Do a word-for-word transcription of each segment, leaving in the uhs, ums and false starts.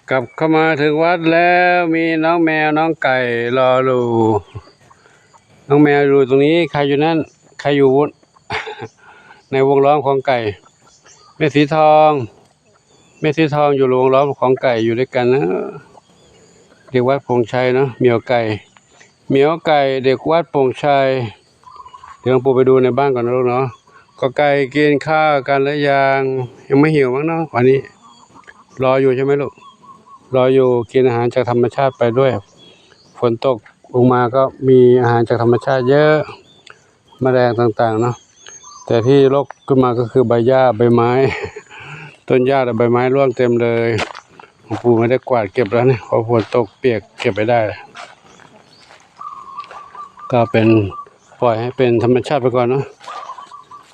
กลับเข้ามาถึงวัดแล้ว มีน้องแมวน้องไก่รออยู่ น้องแมวอยู่ตรงนี้ ใครอยู่นั่น ใครอยู่ ในวงล้อมของไก่ แม่สีทอง แม่สีทองอยู่วงล้อมของไก่ อยู่ด้วยกันนะ เด็กวัดโป่งชัยเนาะ เหมียวไก่ เหมียวไก่ เด็กวัดโป่งชัย เดี๋ยวหลวงปู่ไปดูในบ้านก่อนนะลูกเนาะ ก็ไก่กินข้าวกันหรือยัง ยังไม่หิวมั้งเนาะวันนี้ รออยู่ใช่ไหมลูก รออยู่ กินอาหารจากธรรมชาติไปด้วย ฝนตกลงมาก็มีอาหารจากธรรมชาติเยอะ แมลงต่างๆเนาะ แต่ที่รกขึ้นมาก็คือใบหญ้าใบไม้ ต้นหญ้าและใบไม้ร่วงเต็มเลย หลวงปู่ไม่ได้กวาดเก็บแล้วเนี่ย เพราะฝนตกเปียกเก็บไม่ได้ ก็เป็น ปล่อยให้เป็นธรรมชาติไปก่อนเนาะ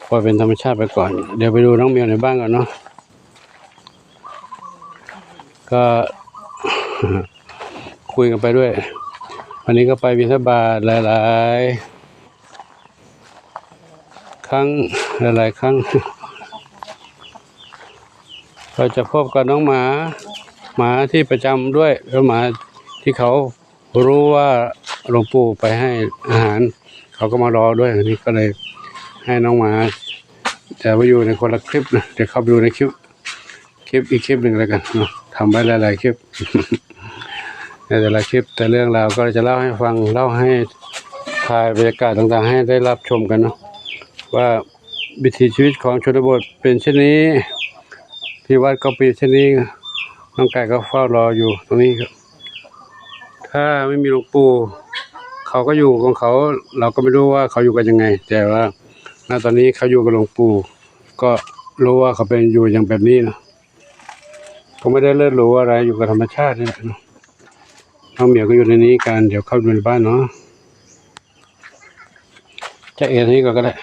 ปล่อยเป็นธรรมชาติไปก่อน เดี๋ยวไปดูน้องแมวในบ้านก่อนเนาะ ก็ คุยกันไปด้วย วันนี้ก็ไปบิณฑบาตหลายๆ ครั้ง หลายๆ ครั้ง ก็จะพบกับน้องหมา หมาที่ประจำด้วย แล้วหมาที่เขารู้ว่าหลวงปู่ไปให้อาหาร เขาก็มารอด้วย อันนี้ก็เลยให้น้องหมา แต่ว่าอยู่ในคนละคลิปนะ เดี๋ยวเข้าไปดูในคลิป คลิปอีกคลิปหนึ่งแล้วกันเนาะ ทำไว้หลายๆคลิป ในแต่ละคลิป แต่เรื่องราวก็จะเล่าให้ฟัง เล่าให้ถ่ายบรรยากาศต่างๆ ให้ได้รับชมกันเนาะ ว่าวิถีชีวิตของชนบทเป็นเช่นนี้ ที่วัดก็เป็นเช่นนี้ น้องไก่ก็เฝ้ารออยู่ตรงนี้ครับ ถ้าไม่มีหลวงปู่ เขาก็อยู่ของเขา เราก็ไม่รู้ว่าเขาอยู่กันยังไง แต่ว่า ณ ตอนนี้เขาอยู่กับหลวงปู่ ก็รู้ว่าเขาเป็นอยู่อย่างแบบนี้นะ ก็ไม่ได้เลิศหรูอะไร อยู่กับธรรมชาตินี่แหละเนาะ น้องเหมียวก็อยู่ในนี้กัน เดี๋ยวเข้าไปในบ้านเนาะ จะเอทางนี้ก่อนก็ได้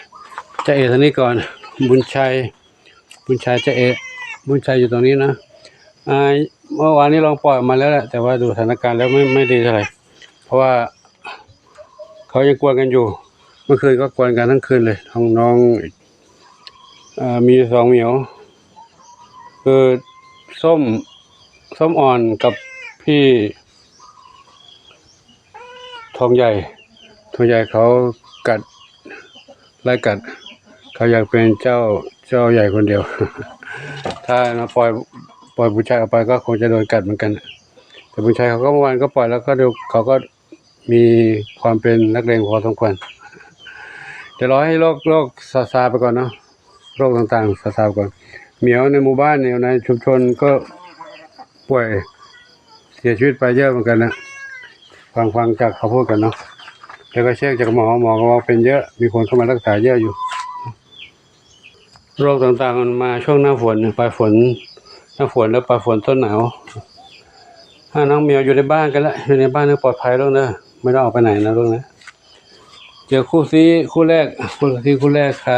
จะเอทางนี้ก่อน บุญชัย บุญชัยจะเอ บุญชัยอยู่ตรงนี้นะ อ่า เมื่อวานนี้ลองปล่อยออกมาแล้วแหละ แต่ว่าดูสถานการณ์แล้วไม่ ไม่ดีเท่าไหร่ เพราะว่า เขายังกวนกันอยู่ เมื่อคืนก็กวนกันทั้งคืนเลย ทั้งน้อง เอ่อ มีสองเหมียว คือส้ม ส้มอ่อนกับพี่ทองใหญ่ ทองใหญ่เขากัด ไล่กัด เขาอยากเป็นเจ้า เจ้าใหญ่คนเดียว ถ้ามาปล่อย ปล่อยบุญชัยออกไปก็คงจะโดนกัดเหมือนกัน แต่บุญชัยเขาก็เมื่อวานก็ปล่อยแล้วก็เดี๋ยวเขาก็ มีความเป็นนักเลงพอสมควร จะรอให้โรค โรคซาซาไปก่อนเนาะ โรคต่างๆซาซาไปก่อน เหมียวในหมู่บ้านเนี่ย ในชุมชนก็ป่วยเสียชีวิตไปเยอะเหมือนกันนะ ฟัง ฟังจากเขาพูดกันเนาะ แล้วก็เช็คจากหมอ หมอก็บอกเป็นเยอะ มีคนเข้ามารักษาเยอะอยู่ โรคต่างๆมันมาช่วงหน้าฝน ปลายฝน หน้าฝนแล้วปลายฝนต้นหนาว อ่า น้องเหมียวอยู่ในบ้านกันละ อยู่ในบ้านนี่ปลอดภัยลูกนะ ไม่ต้องออกไปไหนนะลูกนะ เจอคู่ซี้คู่แรก คู่ซี้คู่แรกใคร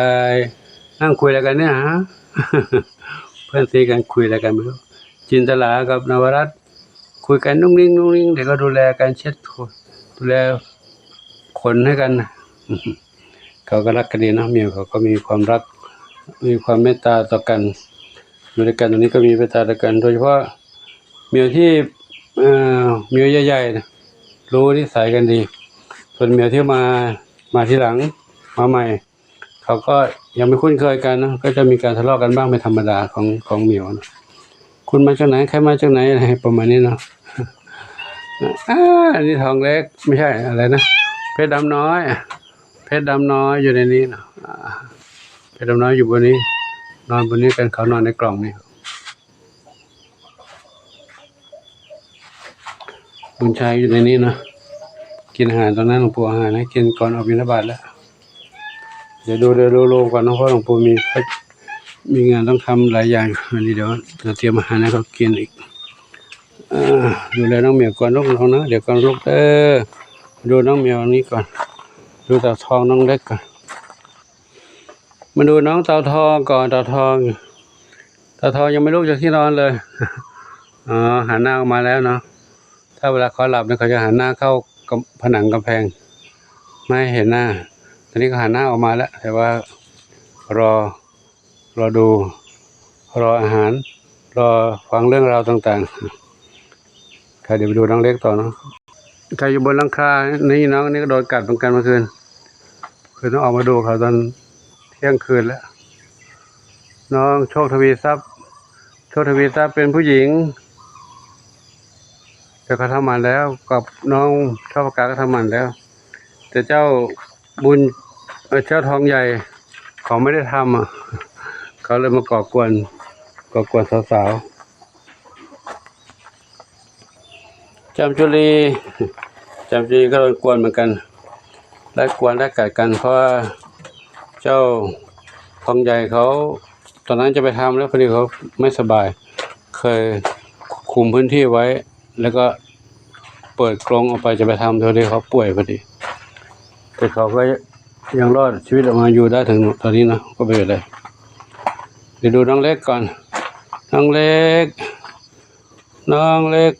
นั่งคุยอะไรกันเนี่ยฮะ เพื่อนซี้กันคุยอะไรกันไม่รู้ จินตลากับนวรัตน์ คุยกันนุ่งนิ่งนุ่งนิ่ง เดี๋ยวก็ดูแลกันเช็ดถู ดูแลขนให้กันนะ เขาก็รักกันดีนะ เหมียวเขาก็มีความรัก มีความเมตตาต่อกัน อยู่ด้วยกันตรงนี้ก็มีเมตตาต่อกัน โดยเฉพาะเหมียวที่ เอ่อ เหมียวใหญ่ๆนะ รู้นิสัยกันดี ส่วนเหมียวที่มา มาทีหลัง มาใหม่ เขาก็ยังไม่คุ้นเคยกันนะ ก็จะมีการทะเลาะกันบ้างเป็นธรรมดาของ ของเหมียวนะ คุณมาจากไหน ใครมาจากไหน อะไรประมาณนี้เนาะ อ่า อันนี้ทองเล็ก ไม่ใช่ อะไรนะ เพชรดำน้อย เพชรดำน้อยอยู่ในนี้เนาะ อ่า เพชรดำน้อยอยู่บนนี้ นอนบนนี้กัน เขานอนในกล่องนี่ บุญชัยอยู่ในนี้เนาะ กินอาหารตรงนั้น หลวงปู่เอาอาหารให้กินก่อนออกบิณฑบาตแล้ว เดี๋ยวดู เดี๋ยวดูโรงก่อนนะ เพราะหลวงปู่มี มีงานต้องทำหลายอย่างอยู่ อันนี้เดี๋ยวจะเตรียมอาหารให้เขากินอีก อ่า ดูแลน้องเหมียวก่อนลูกน้องนะ เดี๋ยวก่อนลูกเด้อ ดูน้องเหมียวนี้ก่อน ดูเต่าทองน้องเล็กก่อน มาดูน้องเต่าทองก่อน เต่าทอง เต่าทองยังไม่ลุกจากที่นอนเลย อ๋อ หันหน้าออกมาแล้วเนาะ ถ้าเวลาเขาหลับเนี่ยเขาจะหันหน้าเข้ากำ ผนังกำแพง ไม่ให้เห็นหน้า ตอนนี้ก็หันหน้าออกมาแล้ว แต่ว่ารอ รอดู รออาหาร รอฟังเรื่องราวต่าง เดี๋ยวไปดูน้องเล็กต่อเนาะ ใครอยู่บนหลังคา นี่น้องนี่ก็โดนกัดเหมือนกันเมื่อคืน คือต้องออกมาดูเขาตอนเที่ยงคืนแล้ว น้องโชคทวีทรัพย์ โชคทวีทรัพย์เป็นผู้หญิง แต่เขาทำหมันแล้ว กับน้องชอบปากกาก็ทำหมันแล้ว แต่เจ้า บุญ เอ่อ เจ้าทองใหญ่ เขาไม่ได้ทำอ่ะ เขาเลยมาก่อกวน ก่อกวนสาวๆ จามจุลี จามจุลีก็โดนกวนเหมือนกัน ได้กวนได้กัดกัน เพราะว่าเจ้าทองใหญ่เขา ตอนนั้นจะไปทำแล้ว พอดีเขาไม่สบาย เคยคุมพื้นที่ไว้ แล้วก็เปิดกรงออกไปจะไปทำ พอดีเขาป่วยพอดี แต่เขาก็ยังรอดชีวิตออกมาอยู่ได้ถึงตอนนี้นะ ก็ไม่เป็นไร เดี๋ยวดูน้องเล็กก่อน น้องเล็ก น้องเล็ก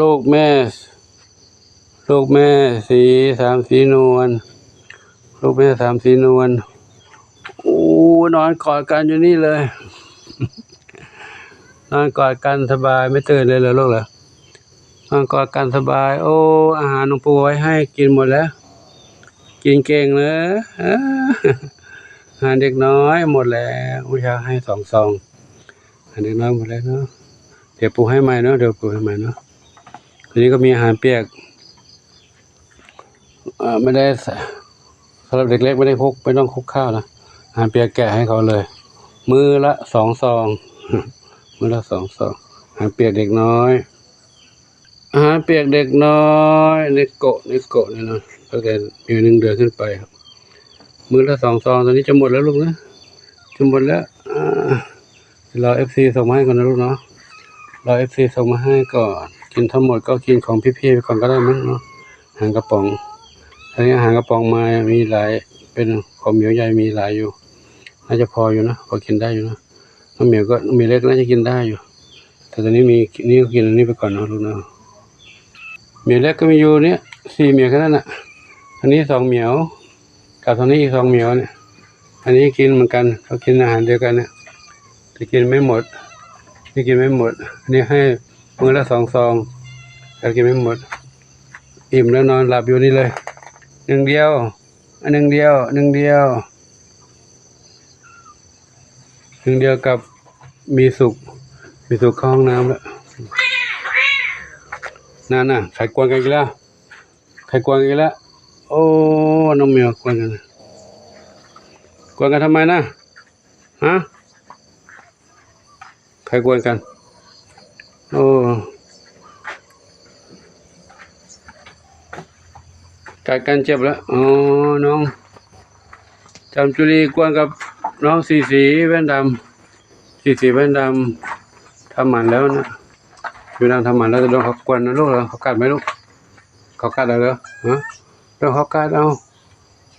ลูกแม่ ลูกแม่สีสามสีนวล ลูกแม่สามสีนวล โอ้ นอนกอดกันอยู่นี่เลย นอนกอดกันสบาย ไม่ตื่นเลยเหรอลูกเหรอ นอนกอดกันสบาย โอ้ อาหารหลวงปู่ไว้ให้กินหมดแล้ว กินเก่งเลย เออ อาหารเด็กน้อยหมดแล้ว อุยาให้สองซอง อาหารเด็กน้อยหมดแล้วเนาะ เดี๋ยวปู่ให้ใหม่เนาะ เดี๋ยวปู่ให้ใหม่เนาะ ทีนี้ก็มีอาหารเปียก เอ่อ ไม่ได้ส- สำหรับเด็กเล็กไม่ได้คลุก ไม่ต้องคลุกข้าวนะ อาหารเปียกแกะให้เขาเลย มื้อละสองซอง มื้อละสองซอง อาหารเปียกเด็กน้อย อาหารเปียกเด็กน้อย เนโกะ เนโกะเนี่ยนะ ตั้งแต่อายุหนึ่งเดือนขึ้นไปครับ มื้อละสองซอง ตอนนี้จะหมดแล้วลูกนะ จะหมดแล้ว อ่า รอเอฟซีส่งมาให้ก่อนนะลูกเนาะ รอเอฟซีส่งมาให้ก่อน กินทั้งหมดก็กินของพี่ๆไปก่อนก็ได้มั้งเนาะ อาหารกระป๋อง อันนี้อาหารกระป๋องมามีหลาย เป็นของเหมียวใหญ่มีหลายอยู่ น่าจะพออยู่นะ พอกินได้อยู่นะ น้องเหมียวก็ เหมียวเล็กน่าจะกินได้อยู่ แต่ตอนนี้มี นี่ก็กินอันนี้ไปก่อนเนาะลูกเนาะ เหมียวเล็กก็มีอยู่เนี่ย สี่เหมียวแค่นั้นน่ะ อันนี้สองเหมียว กับตอนนี้อีกสองเหมียวเนี่ย อันนี้กินเหมือนกัน เขากินอาหารเดียวกันเนี่ย แต่กินไม่หมด นี่กินไม่หมด อันนี้ให้มื้อละสองซอง แต่กินไม่หมด อิ่มแล้วนอนหลับอยู่นี่เลย หนึ่งเดียว อันหนึ่งเดียว หนึ่งเดียว หนึ่งเดียวกับมีสุข มีสุขเข้าห้องน้ำแล้ว นั่นน่ะ ใครกวนกันอีกแล้ว ใครกวนกันอีกแล้ว โอ้ น้องแมวกวนกัน กวนกันทำไมนะ ฮะ ใครกวนกัน โอ้ กัดกันเจ็บแล้ว อ๋อ น้องจามจุลีกวนกับน้องสีสีแว่นดำ สีสีแว่นดำ ทำหมันแล้วนะ อยู่นางทำหมันแล้วจะโดนเขากวนนะลูกเหรอ เขากัดไหมลูก เขากัดเหรอ ฮะ โดนเขากัดเอา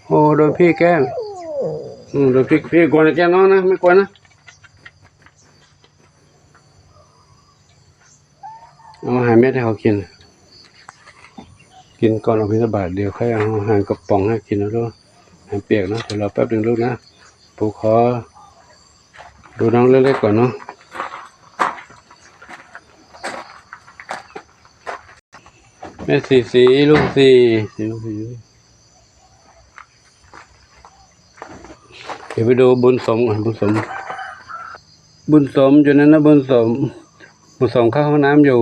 โอ้ โดนพี่แกล้ง อืม โดนพี่ พี่กวนแกล้งน้องนะ ไม่กวนนะ เอาอาหารเม็ดให้เขากิน กินก่อนออกบิณฑบาต เดี๋ยวค่อยเอาอาหารกระป๋องให้กินนะลูก อาหารเปียกนะ เดี๋ยวรอแป๊บหนึ่งลูกนะ ปู่ขอดูน้องเล็กๆก่อนเนาะ แม่สีสี ลูกสี สี ลูกสี เดี๋ยวไปดูบุญสมก่อน บุญสม บุญสมอยู่นั่นนะ บุญสม บุญสมเข้าห้องน้ำอยู่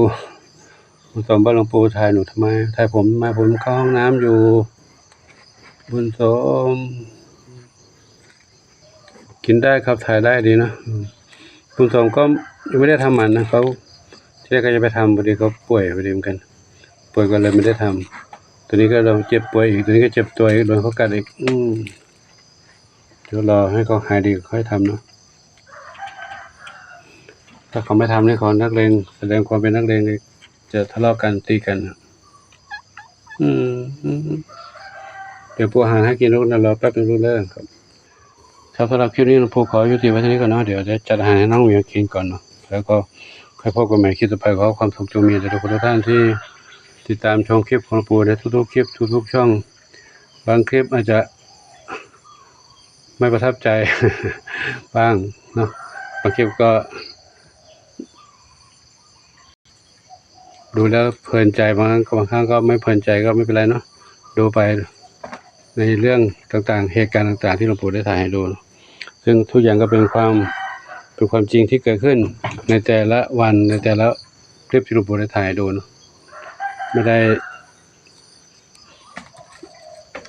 บุญสมบอกหลวงปู่ถ่ายหนูทำไม ถ่ายผมทำไม ผมเข้าห้องน้ำอยู่ บุญสม กินได้ครับ ถ่ายได้ดีนะ อืม บุญสมก็ยังไม่ได้ทำหมันนะ เขา ทีแรกก็จะไปทำ พอดีเขาป่วยพอดีเหมือนกัน ป่วยก็เลยไม่ได้ทำ ตัวนี้ก็เราเจ็บป่วยอีก ตัวนี้ก็เจ็บตัวอีก โดนเขากัดอีก อืม เดี๋ยวรอให้เขาหายดีค่อยทำเนาะ ถ้าเขาไม่ทำนี่เขานักเลง แสดงความเป็นนักเลงเลย จะทะเลาะกันตีกัน อืม อืม เดี๋ยวปู่อาหารให้กินลูกนะ รอแป๊บนึงลูกเด้อครับ ครับ สำหรับคลิปนี้หลวงปู่ขอยุติไว้เท่านี้ก่อนเนาะ เดี๋ยวจะจัดอาหารให้น้องเหมียวกินก่อนเนาะ แล้วก็ค่อยพบกันใหม่คลิปต่อไป ขอความสุขจงมีแด่ทุกคนทุกท่านที่ติดตามชมคลิปของหลวงปู่ในทุกๆคลิป ทุกๆช่อง บางคลิปอาจจะไม่ประทับใจ บ้างเนาะ บางคลิปก็ ดูแล้วเพลินใจ บางครั้งก็บางครั้งก็ไม่เพลินใจก็ไม่เป็นไรเนาะ ดูไปในเรื่องต่างๆ เหตุการณ์ต่างๆ ที่หลวงปู่ได้ถ่ายให้ดูเนาะ ซึ่งทุกอย่างก็เป็นความเป็นความจริงที่เกิดขึ้นในแต่ละวันในแต่ละคลิปที่หลวงปู่ได้ถ่ายให้ดูเนาะ ไม่ได้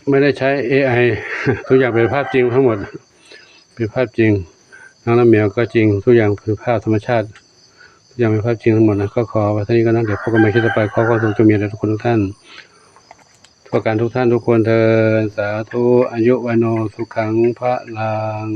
ไม่ได้ใช้ เอไอ ทุกอย่างเป็นภาพจริงทั้งหมด เป็นภาพจริง น้องน้ำเหมียวก็จริง ทุกอย่างคือภาพธรรมชาติ ทุกอย่างเป็นภาพจริงทั้งหมดนะ ก็ขอไว้เท่านี้ก่อนนะ เดี๋ยวพบกันใหม่คลิปต่อไป ขอความสุขจงมีแด่ทุกคนทุกท่าน ทั่วกันทุกท่านทุกคนเทอญ สาธุ อายุวัณโณ สุขัง พลัง